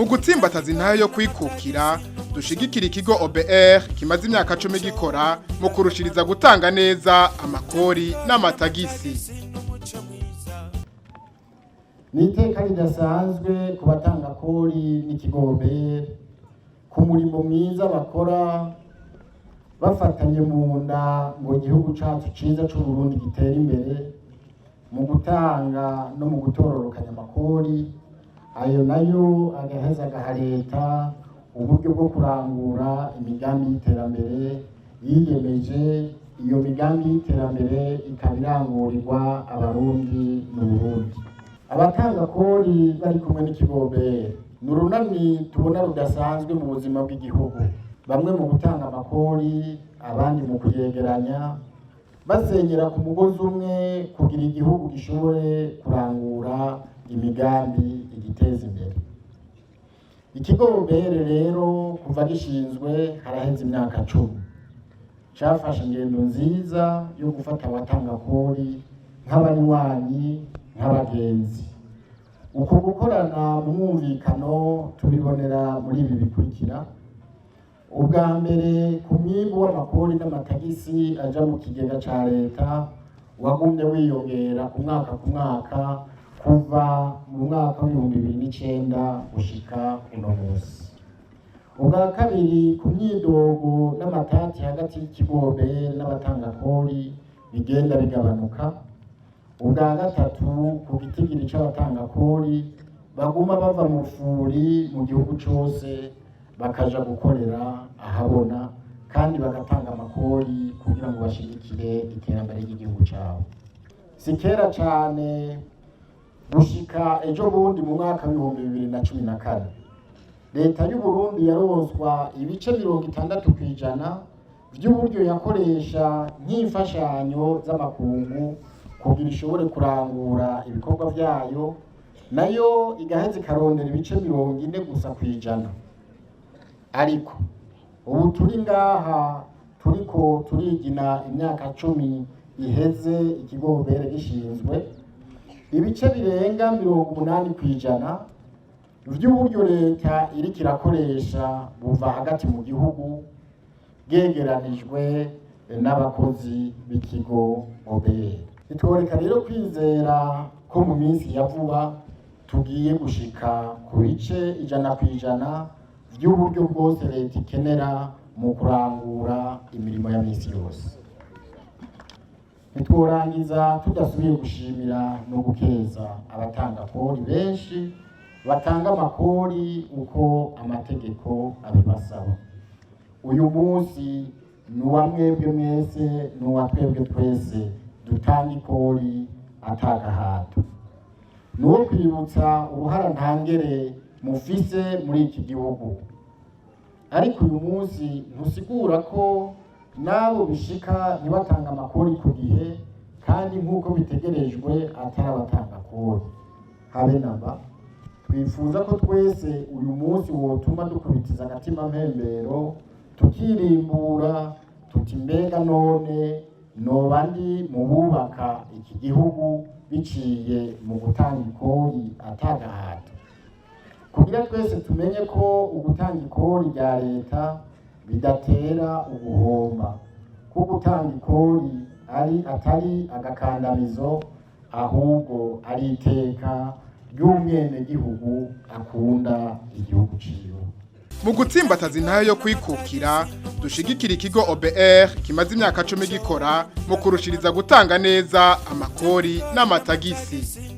Mu gutsimbataza intahe yo kwikukira, dushigikira ikigo OBR kimaze imyaka 10 gikora mu kurushiriza gutanga neza amakori n'amatagisi. Ni iteka ridasanzwe ku batanga kori n'ikigo OBR ku murimo mwiza bakora bafatanye mu nda ngo igihugu cacu ciza c'Uburundi gitere imbere mu gutanga no mu gutororokanya amakori, ayo nayo agaheza agaha leta uburyo bwo kurangura imigambi y'iterambere yiyemeje. Iyo migambi y'iterambere ikaba irangurirwa Abarundi mu Burundi. Abatanga kori bari kumwe n'ikigo OBR ni urunani tubona rudasanzwe mu buzima bw'igihugu, bamwe mu gutanga amakori, abandi mu kuyegeranya, basenyera ku mugozi umwe kugira igihugu gishobore kurangura imigambi igiteza imbere. Ikigo OBR rero kuva gishinzwe haraheze imyaka 10, cafashe ingendo nziza yo gufata abatanga kori nk'abanywanyi, nk'abagenzi. Uko gukorana mu mwumvikano tubibonera muri ibi bikurikira: ubwa mbere, ku mwimbu w'amakori n'amatagisi aja mu kigega ca leta wagumye wiyongera ku mwaka ku mwaka kuva mu mwaka w'2009 gushika uno munsi. Ubwa kabiri, ku myidogo n'amatati hagati y'ikigo OBR n'abatangakori bigenda bigabanuka. Ubwa gatatu, ku gitigiri c'abatangakori baguma bava mu rufuri mu gihugu cose bakaja gukorera ahabona kandi bagatanga amakori kugira ngo bashigikire iterambere ry'igihugu cabo. Si kera cane, gushika ejo bundi mu mwaka w'2014, leta y'u Burundi yaronswa ibice 60% vy'uburyo yakoresha nk'imfashanyo z'amakungu kugira ishobore kurangura ibikorwa vyayo, nayo igaheza ikarondera ibice 40 gusa kw'ijana. Ariko ubu turi ngaha turiko turigina imyaka 10 iheze ikigo OBR gishinzwe, ibice birenga 80% vy'uburyo leta iriko irakoresha buva hagati mu gihugu, bwegeranijwe n'abakozi b'ikigo OBR. Bitworeka rero kwizera ko mu minsi ya vuba tugiye gushika ku bice 100% vy'uburyo bwose leta ikenera mu kurangura imirimo ya misi yose. Ntitworangiza tudasubiye gushimira no gukeza abatanga kori benshi batanga amakori uko amategeko abibasaba. Uyu munsi ni uwa mwebwe mwese, ni uwa twebwe twese dutanga ikori atagahato. Ni uwo kwibutsa uruhara ntangere mufise muri iki gihugu. Ariko uyu munsi ntusigura ko n'abo bishika ntibatanga amakori ku gihe kandi nk'uko bitegerejwe atari abatanga kori habe namba. Twifuza ko twese uyu munsi wotuma dukubitiza agatima mpembero, tukirimbura tuti: "Mbega none noba ndi mu bubaka iki gihugu biciye mu gutanga ikori atagahato?" Kugira twese tumenye ko ugutanga ikori rya leta bidatera uguhomba, ko gutanga ikori ari atari agakandamizo, ahubwo ari iteka ry'umwenegihugu akunda igihugu ciwe. Mu gutsimbataza intahe yo kwikukira, dushigikira ikigo OBR kimaze imyaka 10 gikora mu kurushiriza gutanga neza amakori n'amatagisi.